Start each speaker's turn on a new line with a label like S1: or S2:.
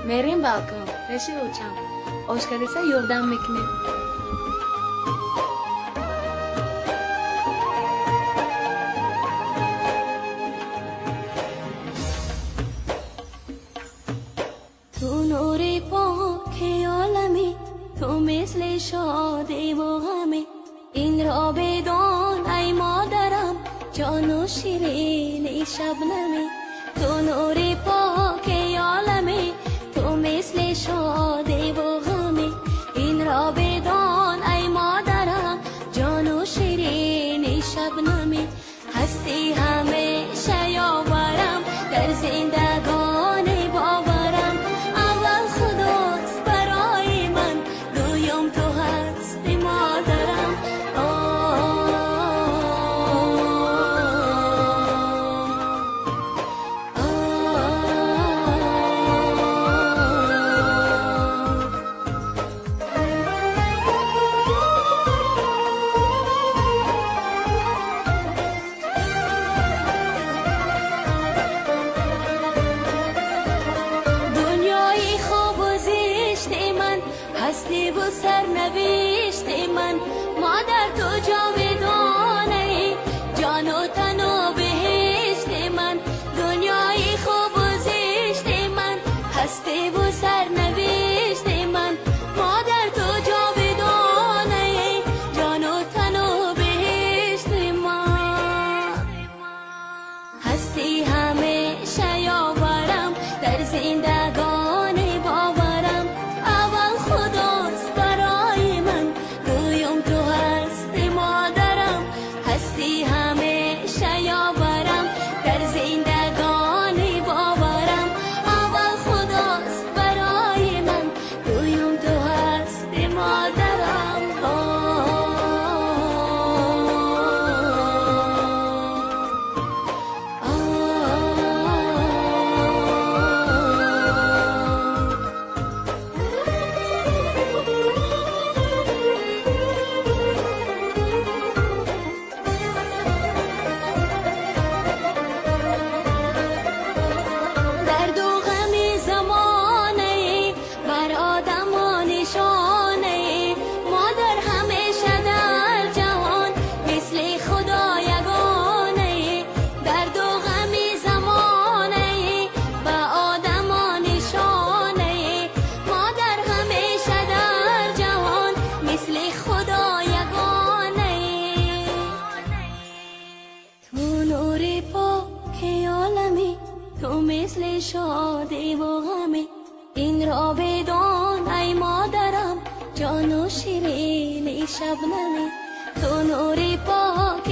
S1: Мерем балкон, пеши очам. Ошкариса ёрдам мекунем.
S2: Ту нури поки олами, ту мисли шодиву ғами. Инро бидон ай модарам, ҷону ширини шабнами. Ту нури поки олами, ту мисли шодиву ғами. Инро бидон ай модарам, ҷону ширини шабнами. Ҳасти ҳамеша ёварам, дар зиндагони боварам. Аввал худост барои ман, дуюм ту ҳасти модарам. Дунёи хубу зишти ман, ҳастиву сарнавишти ман. Модар ту ҷовидонаи, ҷону тану беҳишти ман. Дунёи хубу зишти ман, ҳастиву сарнавишти ман. Модар ту ҷовидонаи, ҷону тану беҳишти ман. Ҳасти ҳамеша ёварам, дар зиндагони боварам. Аввал худост барои ман, дуюм ту ҳасти модарам. Ҳасти ҳамеша ёварам, дар зиндагони боварам. Аввал худост барои ман, дуюм ту ҳасти модарам. Дарду ғами замонае, бар одамо нишонае. Модар ҳамеша дар ҷаҳон мисли худо ягонае. Дарду ғами замонае, ба одамо нишонае. Модар ҳамеша дар ҷаҳон мисли худо ягонае. Ту нури поки олами, ту мисли шодиву ғами. Инро бидон ай модарам, ҷону ширини шабнами. Ту нури поки